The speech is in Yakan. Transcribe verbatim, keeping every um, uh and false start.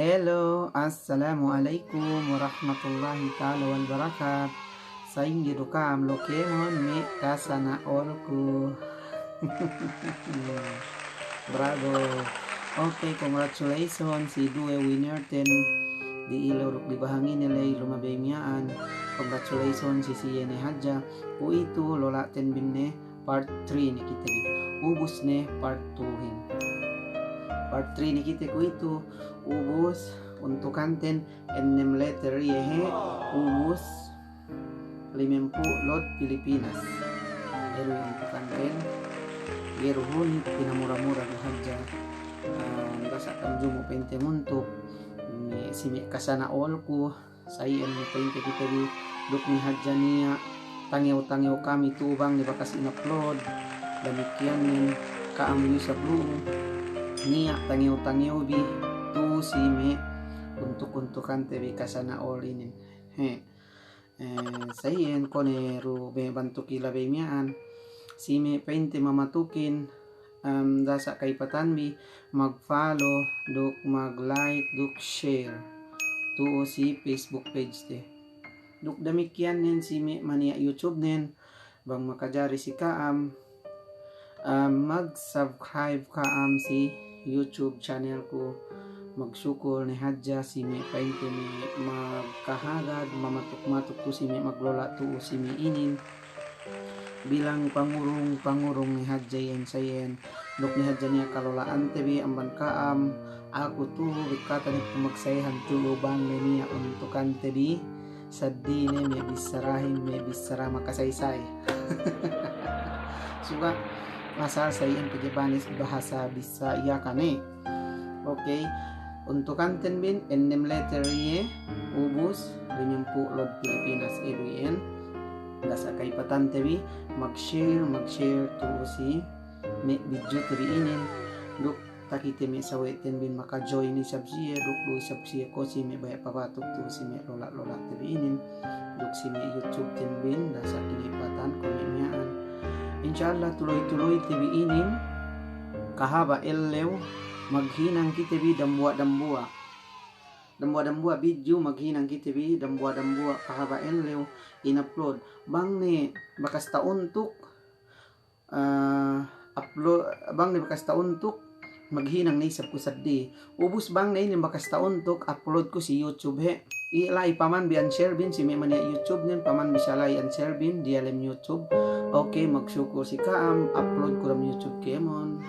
Hello, assalamu alaikum warahmatullahi ta'ala wabarakatuh. Sa'ingge du ka'am, lu kēmon me' kasana'olku. Bravo. Okay, congratulations si duwe winner ten. Di ilu duk di bahangine ley lumabey miya'an. Congratulations si siye ne hadja. Kuwe'itu lola' ten bin ne part three ne kite bi. Ubus ne part two hin. Part three ne kite kuwe'itu. Ubus untukanten ennem letter iye he. Ubus limempū' load Pilipinas. Iye du untukanten. Iye du hunit pinamura-mura du hadja. Ah, basa' kam jumu' pa'inte nguntuk. Me' si me' kasana'olku. Sa iyan ne pa'inte kite bi, duk ne hadja niya' tangew-tangew kami tu'u bang ne bakas in-upload. Damikkiyan ne ka'am du isab lu'u niya' tangew-tangew bi tu'u si me' untuk-untukante bi kasana'ol inin. He. Eh, sa iyan kone du me' bantuk ilabey miya'an. Si me' pa'inte mamatukin, em, dasa' ka'ipatanbi mag-follow, duk mag-like, duk share tu'u si Facebook page te. Duk damikkiyan nen si me' maniya' YouTube nen, bang makajari si ka'am, em, mag-subscribe ka'am si YouTube channel ku. Magsukul ne hadja si me' pa'inte me' magkahagad, mamatuk-matuk tu'u si me' maglola' tu'u si me' inin. Bilang pangurung-pangurung ne hadja iyan sa iyan. Duk ne hadja niya' kalola'ante bi amban ka'am, aku tu'u bi kata ne ku magsayahan tu'u bang ne niya' untukante bi. Seddili ne me' bissarahin, me' bissara makasaysay. Suga' asal sa iyan pegge' banes bahasa bissā Yakan ne. Okay, untukanten bin, ennem letter iye, ubus, limempū' load Pilipinas, iye du iyan. Dasa' ka'ipatante bi, mag-share, mag-share tu'u si me' video te bi inin. Duk takite me' sawe'ten bin maka-join isab siye, duk du isab siye ko' si me' baya' pabatuk tu'u si me' lola'-lola'te bi inin. Duk si me' YouTube ten bin, dasa' kinipatan ko' me' miya'an. Insya Allah tuloy-tuloyte bi inin, kahaba' ellew maghinang kite bi dambuwa'-dambuwa'. Dambuwa'-dambuwa' video maghinang kite bi, dambuwa'-dambuwa' kahaba' ellew in-upload. Bang ne bakas ta'untuk, eh, upload, bang ne bakas ta'untuk, maghinang ne isab ku seddili. Ubus bang ne inin bakas ta'untuk, upload ku si YouTube he. Iye la'i pamanbi an-share bin si me' maniya' YouTube nen, pamanbi sa la'i an-share bin diyalem YouTube. Okay, magsukul si ka'am, upload ku dem YouTube kēmon.